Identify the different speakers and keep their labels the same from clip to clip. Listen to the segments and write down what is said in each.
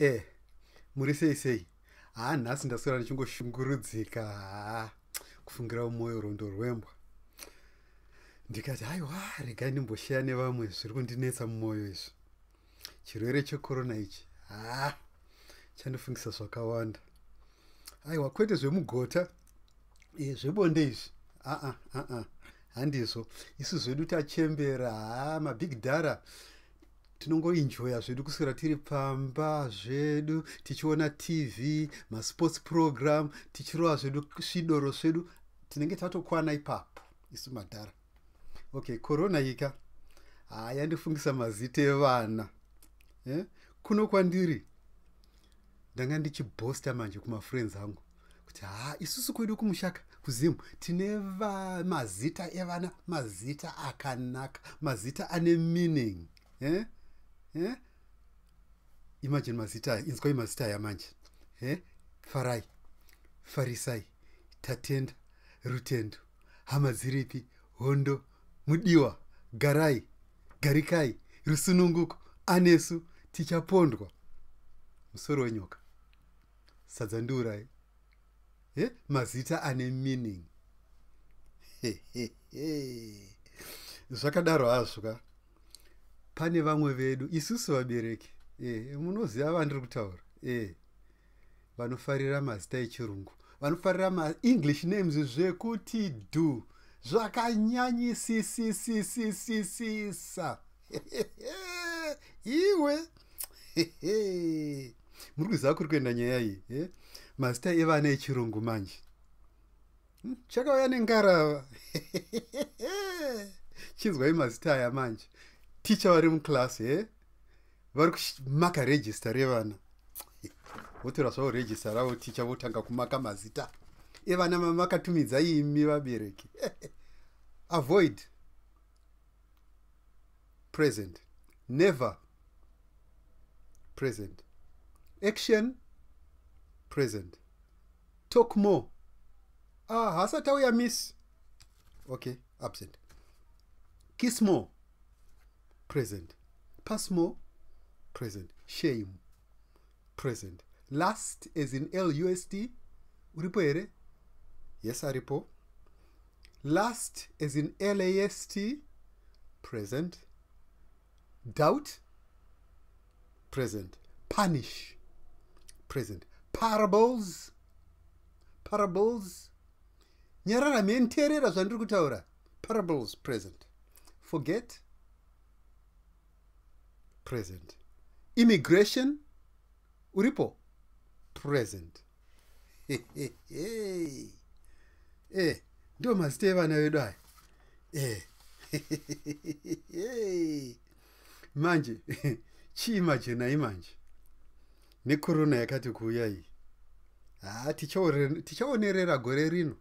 Speaker 1: Eh, muri sei sei? Haa, nhasi ndaswera ndichingoshungurudzika, haa, kufungira mumwoyo rwendo rwembwa. Ndikati haiwa, regai ndimbosheya nevamwe zviri kundinetsa mumwoyo izvi. Chirwere chekorona ichi, haa, chandifungisa zvakawanda. Aiwa, kwete zvemugota, zvebonde izvi, aa aa, handizvo. Isu zvedu tachembera, haa, mabig dhara, tinongoenjoya zvedu kuswera tiri pamba zvedu tichiona TV, masports program, tichirova zvedu svidoro zvedu, tinenge tatokwana ipapo isu madhara. Okay, corona ika, haa, yandifungisa mazita evana, eh? Kuno kwandiri ndanga ndichiboasta manje kumafriends angu kuti ha, isusu kwedu kumushaka kuZimu tine mazita evana, mazita akanaka, mazita ane meaning, eh? Eh? Imagine mazita aya, inzwai mazita aya manje, eh? Farai, Farisai, Tatenda, Rutendo, Hama Dziripi, Hondo, Mudiwa, Garai, Garikai, Rusununguko, Anesu, Tichapondwa, Musoro Wenyoka, Sadza Ndiurai, eh? Mazita ane meaning. Zvakadaro hazvo ka, pane vamwe vedu isusu vabereki, munoziva vandiri kutaura, vanofarira mazita echirungu, vanofarira maEnglish names zvekuti dhu zvakanyanyisisisisisisa. Iwe, muri kuziva kuri kuenda nyaya iyi, eh? Mazita evana echirungu manje, Chakauya nengarava. Chinzwai mazita aya manje. Ticha vari muclass, he, vari kumaka register revana, votora zvavo register ravo, ticha votanga kumaka mazita evana mamakatumidza imi vabereki. Avoid, present. Never, present. Action, present. Talk more, ah, hasati auya miss, okay, absent. Kiss more, present. Pass more, present. Shame, present. Last, as in L U S T, uripo here? Yes, aripo. Last, as in L A S T, present. Doubt, present. Punish, present. Parables, parables, nyarara menteerera zvandiri kutaura, parables, present. Forget, present. Immigration, uripo? Present. Ndio mazita evana vedu aya. Manje chiimaginai manje nekorona yakati kuuya iyi, ha, tichaonerera gore rino.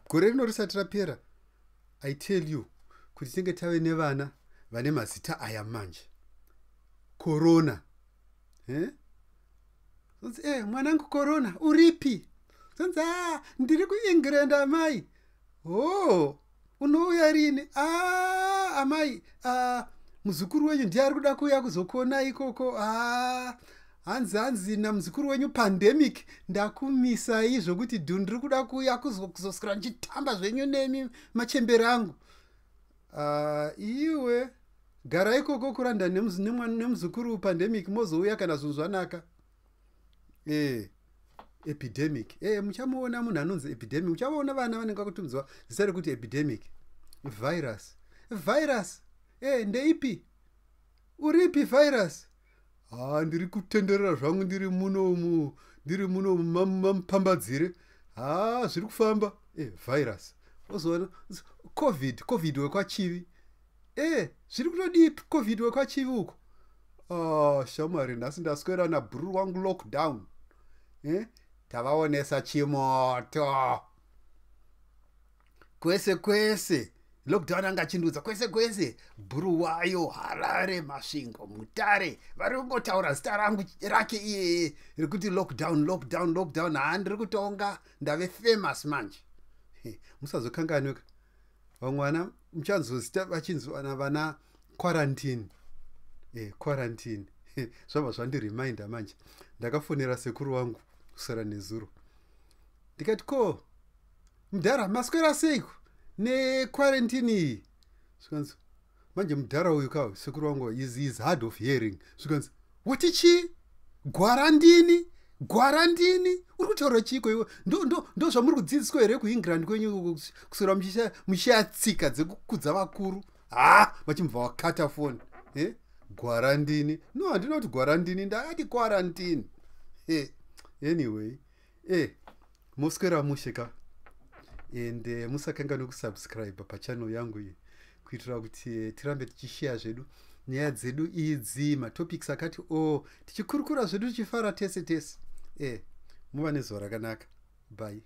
Speaker 1: Gore rino risati rapera, I tell you kuti tinge tave nevana vane mazita aya manje, Corona, eh? Zonzi, mwanangu Corona, uripi? Zonzi, a, ndiri kuEngland amai. Oh, unouya rini? A, amai, muzukuru wenyu ndiye ari kuda kuuya kuzokuona ikoko. A, hanzi namuzukuru wenyu Pandemic, ndakumisai zvokuti dhu, ndiri kuda kuuya kuzoswera ndichitamba zvenyu nemi machembere angu. Iwe gara ikoko kuranda nemuzukuru Pandemic, mozouya kana zvinhu zvanaka. Epidemic, muchamuona munhu anonzi Epidemic, muchavaona vana vanenge vakutumidzwa zita rekuti Epidemic. Virus, Virus, ndeipi? Uripi Virus? Ha, ndiri kutenderera zvangu, ndiri munomu, ndiri munomu mamupambadzire, ha, zviri kufamba. Virus, ozoona Covid, Covid wekwaChivi, zviri kutodii Covid wekwaChivi uko? Oh, shamwari, nhasi ndaswera nabhururu wangu Lockdown, eh? Tavaonesa chimoto kwese kwese. Lockdown anga achindudza kwese kwese, Bhuruwayo, Harare, Masvingo, Mutare, vari kungotaura zita rangu rake iyeye rekuti Lockdown, Lockdown, Lockdown. Haa, ndiri kutonga, ndave famous manje. Musazokanganwika vamwe vana muchanzozita vachinzi vana Quarantine, quarantine. Zvabva zvandiriminda manje. Ndakafonera sekuru vangu kusara nezuro, ndikati, "Ko mudhara, maswera seiko nequarantine iyi?" Zvikanzi, manje mudhara uyu ka, sekuru vangu is hard of hearing. Zvikanzi, "Wati chii? Gwarandini? Gwarandini? Uri kutaura chiko iwe? Ndo zvamuri kudzidziswa here kuEngland kwenyu, kuswera muchishaya tsika dzekukudza vakuru?" Ha, vachimubva vakata foni. Gwarandini? No, handina kuti gwarandini, ndakati quarantine. Anyway, moswera mushe ka, and musakanganwe kusubscribe pachannel yangu iyi kuitira kuti tirambe tichisheya zvedu nyaya dzedu idzi, matopics akati o tichikurukura zvedu, tichifara tese tese. Muva nezuva rakanaka. Bye.